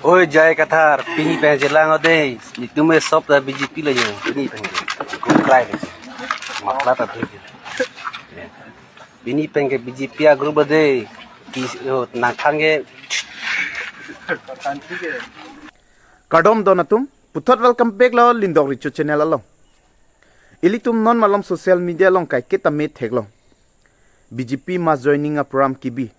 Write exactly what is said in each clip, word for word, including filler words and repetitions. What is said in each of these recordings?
Oi J I Kathar, pini pen chelang o dei. Netum ke sop ta B J P lo jo, pini pen. Krai dei. Matla ta dei. Pini pen ke B J P a group o dei. Ki, oh, nangthan ke. Kardom don atum, puthot welcome back lo Lindok Richo channel along. Ilitum non malom social media along kaiketa me theklong. B J P mass joining a program kebi.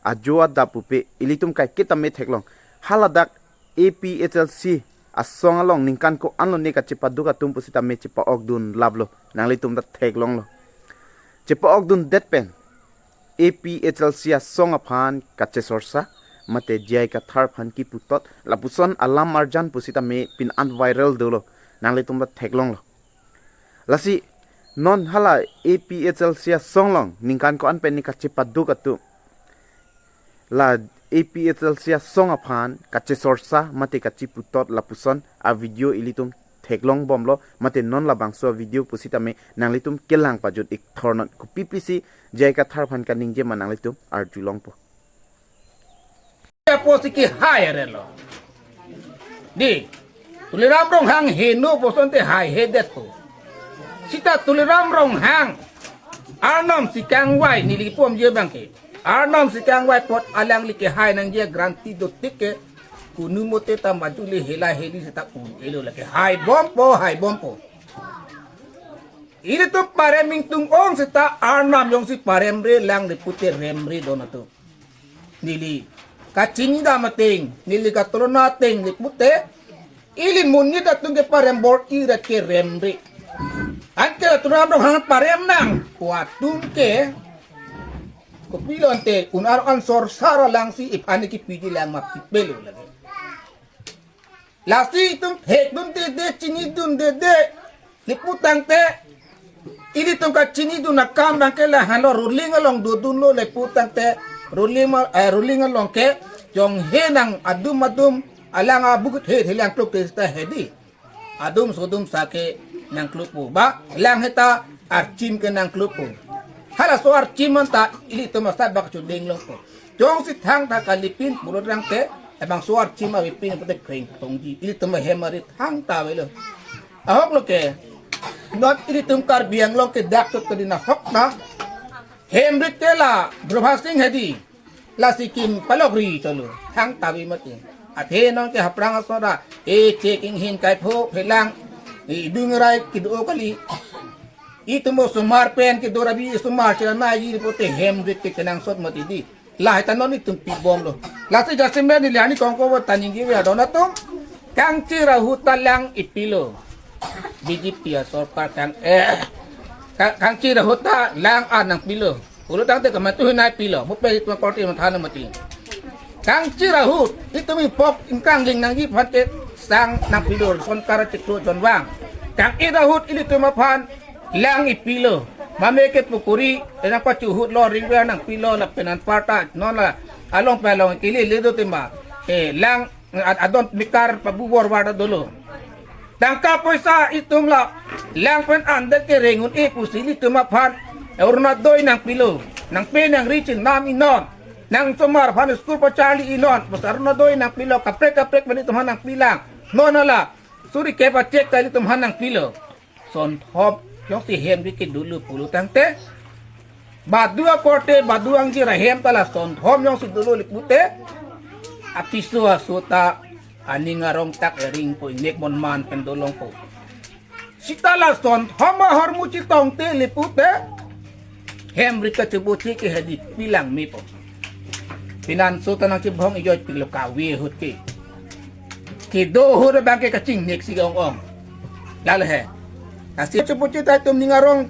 Ajo adap pupe ilitum kaiketa me theklong. Haladak A P H L C asong along ningkan ko-an lone kachepaduk atum pusitame chepa-okdun laplo. Nanglitum ta theklonglo. Chepa-okdundet pen A P H L C asong aphan kachesorsa, mate J I Kathar aphan kiputot, lapuson alam arjan pusitame pin-an viral dolo. Nanglitum ta theklonglo. Lasi non hala A P H L C asong along ningkan ko-an pen ne kachepaduk atum, la A P H L C asong aphan kachesorsa mate kacheputot lapuson a video ilitum theklongbomlo, mate non labangso a video pusitame nanglitum kelang pajut ik thornot, kopi pisi J I Kathar aphan kaningje ma nanglitum arjulongpo. Apo si kehai arelo. Dei, Tuliram Ronghang heno pu asonte haihedet po. Sita Tuliram Ronghang arnam si kangvai, neli pom je abang ke. Arnam si kangvai apot alangli kehai nangji a guarantee dotik ke, kunu mote ta majuli hela heli sita un-elo lake. Haibompo, haibompo. Ilitum parem ingtung ong sita arnam jongsi paremre lang le pute remre don atum. Neli kachinidam ateng, neli katolona ateng le pute, ili monit atum ke parem bor-i rat ke remre. Anke la Tuliram Ronghang parem nang, ko atum ke, kopilo ante, un-ar an sorsar alangsi iphan ke piji lang ma pipelo lake. Lasi itum thekdundede, chinidundede. Lapu tangte, ilitum kachinidun akam abang ke la halo ruling along dodunlo lapu tangte, ruling ma-, eh, ruling along ke jonghe nang adum adum alang abukut he helang kluk te sita hedi. Adum sodum sa ke nangklukpo. Ba, lang heta archim ke nangklukpo. Halaso archim anta ilitum asat bak chuding longpo. Jongsi thangta kalipin pulot rang te, labangso archim avepin pute kreng tongji. Ilitum ahem arit thangta avelo. Ahok lo ke, non ilitum Karbi Anglong ke dak chot kadina ahok na. Hem rit ke la Prabhat Singh hedi. Lasi kim palok ri cholo. Thangta ave mati. Athe non ke haprang asora. E chek inghin kaipho phelang. Idung rai kedo kali. Itum osomar pen kedo rabi osomar chela naji pute hem rit ke kenangsot mati dei. Lahai ta non itum pibomlo. Lasi jasemet neli arni kongko bo taningje ave adon atum. Kangchir ahut ta lang ipilo. B J P asorkar kang, eh, ka-, kangchir ahut ta lang an nangpilo. Pulo tangte kematu hinai pilo. Mo pe itum korte matha na mati. Kangchir ahut, itum ipok ingkang ling nangji aphan ke sang nangpilo, sonkar chiklo jonvang. Kang-it ahut ilitum aphan lang ipilo. Mame ke pukuri, enang pachuhutlo, ringwe nangpilo, lapen anparta, non la, along pe along, ili lido tema. Eh, lang, ad-, adon mikar pabubor vada dolo. Tangka poisa itum la, lang pen andet ke rengun e pusi ilitum aphan, Orunodoi nangpilo, nangpe nangri chinam inon, nang somar aphan school pacharli inon, bas Orunodoi nangpilo, kaprek kaprek pen itum aphan nangpilang, non hala, suri ke pachek ta ilitum aphan nangpilo. Sonthom, jongsi hem ri ke dolo pulo tangte, badu akorte, badu angjir ahem ta la sonthom jongsi dolo le pute, apiso aso ta aning arong tak ering po, ingnek mon man pen dolongpo. Sita la sonthom ahormu chetongte le pute, hem ri kachibuchi ke hedi pilang mepo. Pinanso ta nangchibhong ijoi pilo kave ahut ke. Kedo ahut abang ke kachingnek si ong ong. Lalo he. Lasi chibuchi ta itum ning arong,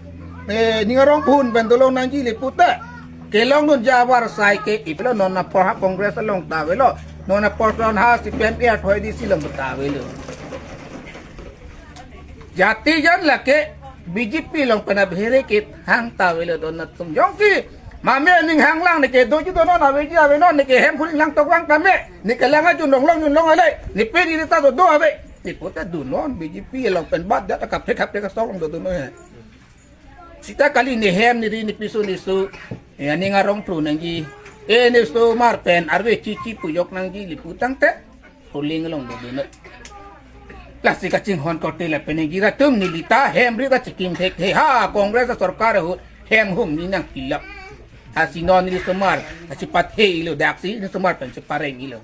eh, ning arong phun pen dolong nangji le pute. Kelongdun jawar sai ke ipilo non apor ha Congress along ta avelo. Non apor ton ha C P M A thoi di si along ta avelo. Jati jan lake B J P along pen abhere ke thangta avelo don atum jongsi. Mame ning hanglang neke doji donon aveji avenon neke hem phuling lang tokwang tame. Neke lang ajun long long jun long ale. Ne pe di ta do do ave. Ne pute donon B J P along pen bat jat kaprek kaprek asong do donon he. Sita kali ne hem ne ri ne piso ne su. Ya ning arong pru nangji. E, nisomar pen arve chichi pujok nangji ili pu tangte, ruling along dodun. Lasi kachinghon korte lapen ingjir atum neli ta hem ri kachikim thekthe, ha Congress asorkar ahut hem hum ni nangpilap. Lasi non nisomar kachipathelo, daksi nisomar pen chipareng-ilo.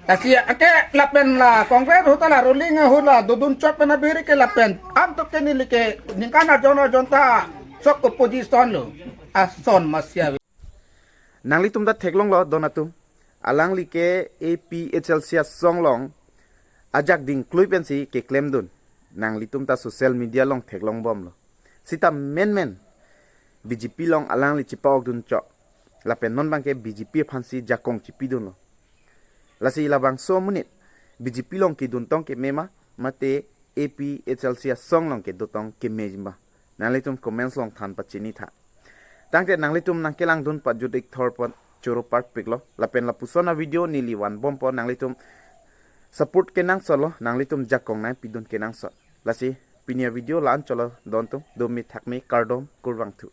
Lasi ake lapen la Congress ahut ta la ruling ahut la dodun chot pen abiri ke lapen antuk ke neli ke ningkan arjon arjon ta sok opposition lo. Ason masi ave. Nanglitum ta theklonglo don atum. Alangli ke A P H L C asong along ajak dingklui pensi keklemdun. Nanglitum ta social media along theklongbomlo. Sita menmen B J P along alangli chipa-okdun chot. Lapen non abangke B J P aphansi jakong chipidunlo. Lasi labangso amonit B J P along kedun tong keme ma, mate A P H L C asong along kedo tong keme ma? Nanglitum comments along than pachini tha. Tangte nanglitum nangkelangdun pajut ikthor pon choro parpiklo. Lapen lapuson avideo neli vanbompo, nanglitum support kenangsotlo, nanglitum jakong nangpidun kenangsot. Lasi pini avideo la-an chotlo don atum, dome thakme kardom kurvangthu.